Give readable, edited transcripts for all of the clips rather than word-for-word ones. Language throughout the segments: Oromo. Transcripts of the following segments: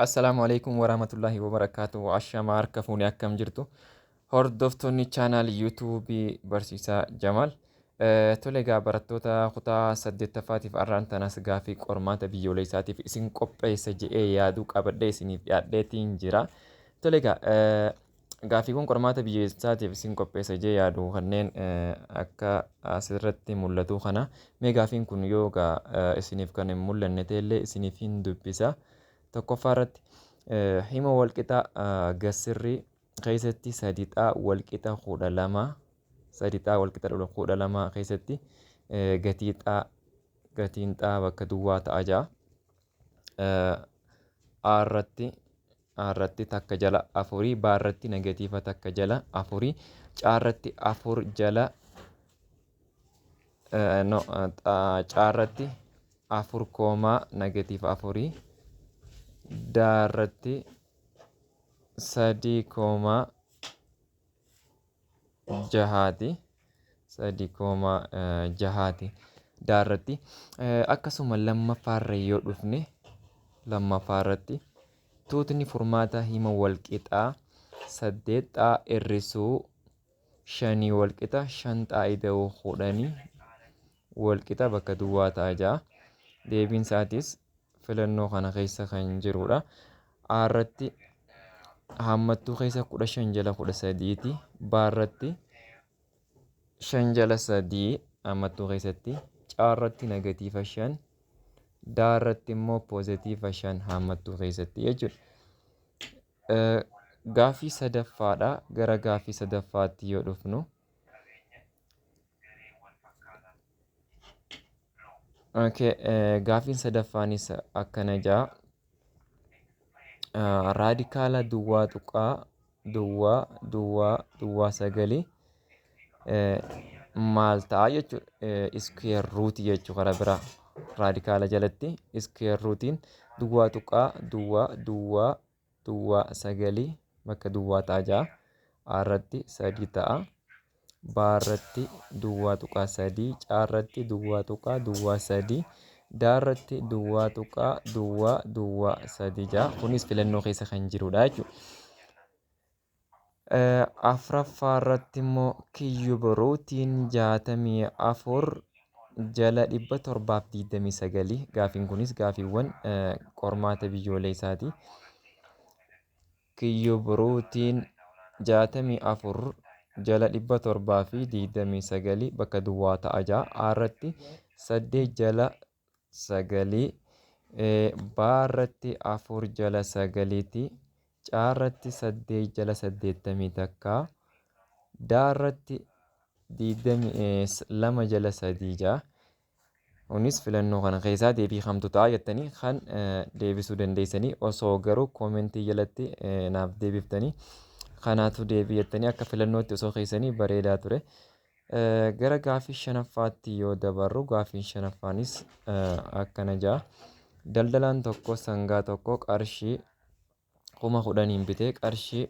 Assalaamu alaikum warahmatullahi wabarakaatuh. Ashamaa harka fuunee akkam jirtu? Hordoftoonni chaanaal yuutuubii Barsiisaa Jamaal. Tole egaa barattoota kutaa saddeettaffaatiif arraan tanas gaaffii qormaata biyyoolessaatiif isin qopheessa je'ee yaaduu qabadhee isiniif dhiyaadheetiin jira. Tole egaa gaaffiiwwan qormaata biyyoolessaatiif isin qopheessa je'ee yaadu kanneen akka asirratti mul'atu kana mee gaaffiin kun yoo egaa isiniif kan hin mul'anne ta'ellee isiniif hin dubbisa. Tokkoffaa irratti hima walqixa gassirrii keessatti sadixaa walqixa 12 sadixaa walqixa 12 keessatti gatii xaa gatiin xaa bakka duwwaa ta'a ja'a. A irratti A irratti takka jala afurii B irratti negatiiva takka jala afurii C irratti afur jala no C irratti afur koomaa negatiiva afurii D irratti sadii koomaa jahaati. Sadii koomaa jahaati. D irratti akkasuma lammaffaarra yoo dhufne lammaffaa irratti tuutni furmaata hima walqixaa saddeet xaa hir'isuu shanii walqixa shan xaa ida'uu kudhanii walqixa bakka duwwaa ta'a ja'a. Deebiin isaatis filannoo kana keessa kan jirudha. A irratti haammattuu keessa 15 jala 13ti. B irratti 5 jala 3 haammattuu keessatti. C irratti negatiiva 5. D irratti immoo poozitiiva 5 haammattuu keessatti jechuudha. Gaaffii sadaffaadha. Gara gaaffii sadaffaatti yoo dhufnu. Okay, gaaffiin sadaffaanis akkana ja'a. Raadikaala duwwaa tuqaa duwwaa duwwaa duwwaa sagalii maal ta'a jechuudha. Iskuweer ruutii jechuu karaa biraa raadikaala jalatti iskuweer ruutiin duwwaa tuqaa duwwaa duwwaa duwwaa sagalii bakka duwwaa ta'a ja'a. A irratti sadii ta'a. B irratti duwwaa tuqaa sadii. C irratti duwwaa tuqaa duwwaa sadii. D irratti duwwaa tuqaa duwwaa duwwaa sadii ja'a. Kunis filannoo keessa kan jirudha jechuudha. Afraffaa irratti immoo kiyyubiruutiin 64 jala 729 gaafiin kunis gaafiiwwan qormaata biyyooleessaati. Kiyyubiruutiin 64 jala 729 bakka duwwaa ta'a ja'a. A irratti 8 jala sagalii B irratti 4 jala sagaliiti C irratti 8 jala 81 D irratti 2 jala 3 ja'a. Kunis filannoo kana keessaa deebii kamtu ta'a jettanii kan deebisuu dandeessanii osoo garuu koomentii jalatti naaf deebiftanii kanaatu deebii jettanii akka filannootti osoo keessanii bareedaa ture. Gara gaaffii shanaffaatti yoo dabarru gaaffiin shanaffaanis akkana ja'a. Daldalaan tokko sangaa tokko qarshii 10,000n bitee qarshii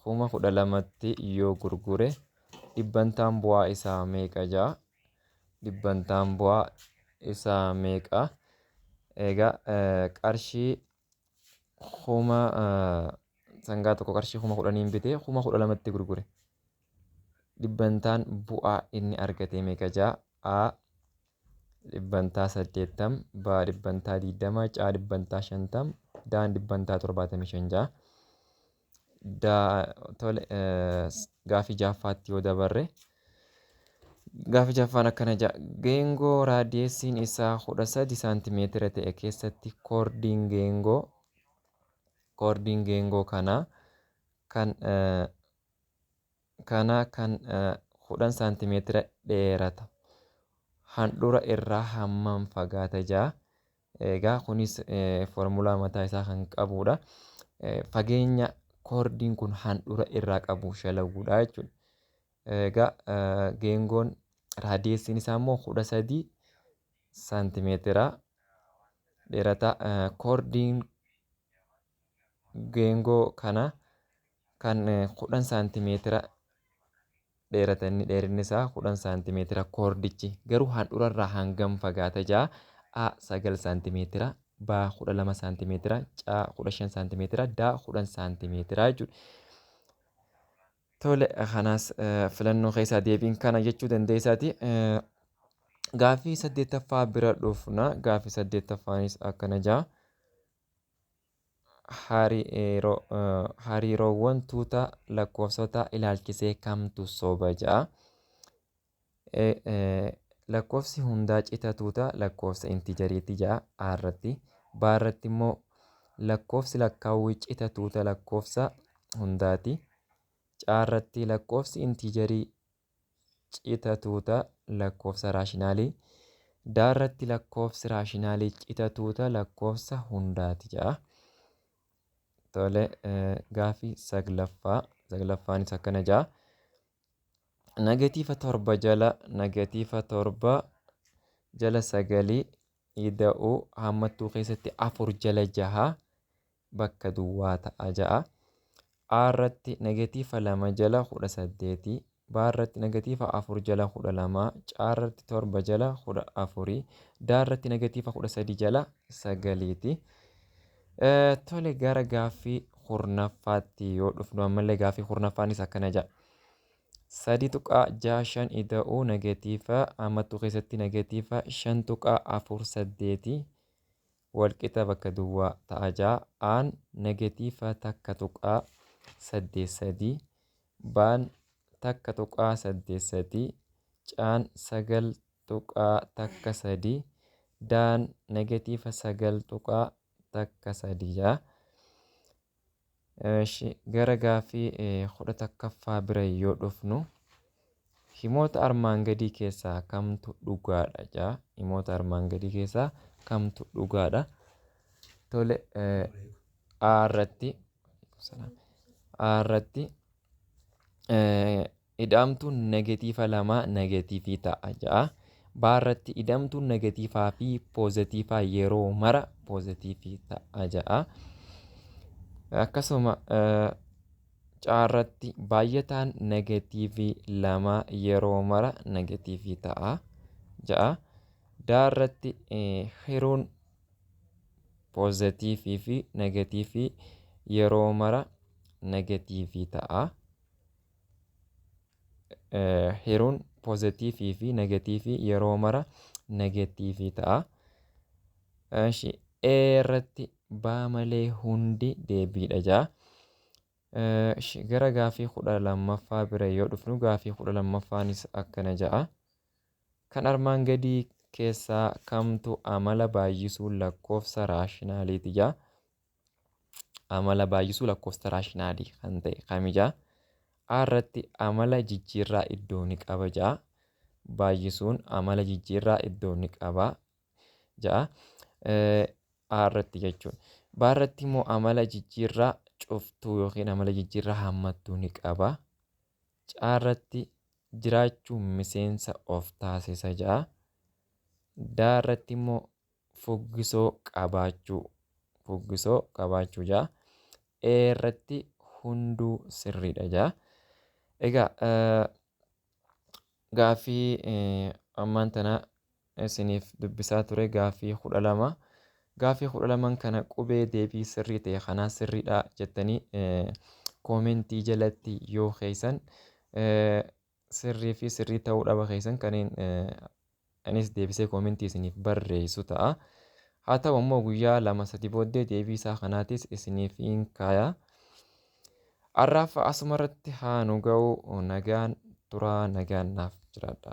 12,000tti yoo gurgure dhibbantaan bu'aa isaa meeqa ja'a. Dhibbantaan bu'aa isaa meeqa? Egaa qarshii kuma sangaa tokko qarshii 10,000n bitee 12,000tti gurgure. Dhibbantaan bu'aa inni argate meeqa ja'a? A dhibbantaa 80, B dhibbantaa 20, C dhibbantaa 50, D dhibbantaa 75 ja'a. D tole gaafii ja'affaatti yoo dabarre gaafii ja'affaan akkana ja'a. Geengoo raadiyeesiin isaa 13 saantimeetira ta'e keessatti koordiin geengoo koordiin geengoo kanaa kan kanaa kan 10 saantimeetira dheerata. Handhuura irraa hammam fagaata ja'a. Egaa kunis foormulaa mataa isaa kan qabudha. Fageenya koordiin kun handhuura irraa qabu shalaguudha jechuudha. Egaa geengoon raadiyeessiin isaa immoo 13 saantimeetira dheerata. Koordiin geengoo kana kan 10 saantimeetira dheerata inni dheerinni isaa 10 saantimeetira koordichi garuu handhuurarraa hangam fagaata ja'a A 9 saantimeetira B 12 saantimeetira, C 15 saantimeetira, D 10 saantimeetira jechuudha. Tole kanaas filannoo keessaa deebiin kana jechuu dandeessaati. Gaaffii saddeettaffaa bira dhufna. Gaaffii saddeettaffaanis akkana jaa. Hariiroowwan tuuta lakkoofsota ilaalchisee kamtu soba ja'a. Lakkoofsi hundaa cita tuuta lakkoofsa intijariitti ja'a A irratti. B irratti immoo lakkoofsi lakkaawwii cita tuuta lakkoofsa hundaati. C irratti lakkoofsi intijarii cita tuuta lakkoofsa raashinaalii. D irratti lakkoofsi raashinaalii cita tuuta lakkoofsa hundaati ja'a. Tole gaaffii saglaffaa saglaffaanis akkana ja'a. Negatiiva torba jala negatiiva torba jala sagalii ida'uu hammattuu keessatti afur jala jaha bakka duwwaa ta'a ja'a. A irratti negatiiva lama jala kudha saddeeti. B irratti negatiiva afur jala kudha lama. C irratti torba jala kudha afurii. D irratti negatiiva kudha sadi jala sagaliiti. Tole gara gaaffii kurnaffaatti yoo dhufnu ammallee gaaffii kurnaffaanis akkana jedha. 3.65 ida'uu negatiiva hammattuu keessatti negatiiva 5.48 walqixa bakka duwwaa ta'a ja'a. Aan negatiiva 1.83, Baan 1.83, Caan 9.13, Daan negatiiva 9.13 ja'a. Eshi gara gaaffii 11ffaa bira yoo dhufnu himoota armaan gadii keessaa kamtu dhugaadha jaa. Himoota armaan gadii keessaa kamtu dhugaadha. Tole A irratti A irratti ida'amtuun negatiiva lama negatiivii ta'a ja'a. B irratti ida'amtuun negatiivaa fi poozitiivaa yeroo mara poozitiivii ta'a ja'a. Akkasuma C irratti baay'ataan negatiivii lama yeroo mara negatiivii ta'a ja'a. D irratti hiruun poozitiivii fi negatiivii yeroo mara negatiivii ta'a. Hiruun poozitiivii fi negatiivii yeroo mara negatiivii ta'a. Eshi E irratti baa malee hundi deebiidha ja'a. Eshi gara gaaffii 12ffaa bira yoo dhufnu gaaffii 12ffaanis akkana ja'a. Kan armaan gadii keessaa kamtu amala baay'isuu lakkoofsa raashinaaliiti ja'a. Amala baay'isuu lakkoofsa raashinaalii kan ta'e kami ja'a. A irratti amala jijjiirraa iddoo ni qaba ja'a. Baay'isuun amala jijjiirraa iddoo ni qaba ja'a. A irratti jechuun. B irratti immoo amala jijjiirraa cuftuu yookiin amala jijjiirraa hammattuu ni qaba. C irratti jiraachuu miseensa of taasisa ja'a. D irratti immoo fuggisoo qabaachuu fuggisoo qabaachuu ja'a. E irratti hunduu sirriidha ja'a. Egaa gaaffii ammaan tana isiniif dubbisaa ture gaaffii 12. Gaaffii 12 kana qubee deebii sirrii ta'e kanaa sirriidha jettanii koomentii jalatti yoo keessan sirrii fi sirrii ta'uu dhaba keessan kaniin anis deebisee koomentii isiniif barreessu ta'a. Haa ta'u ammoo guyyaa lama sadi booddee deebii isaa kanaatis isiniif hin kaaya. Har'aaf asuma irratti haa nu ga'u nagaan turaa nagaan naaf jiraadha.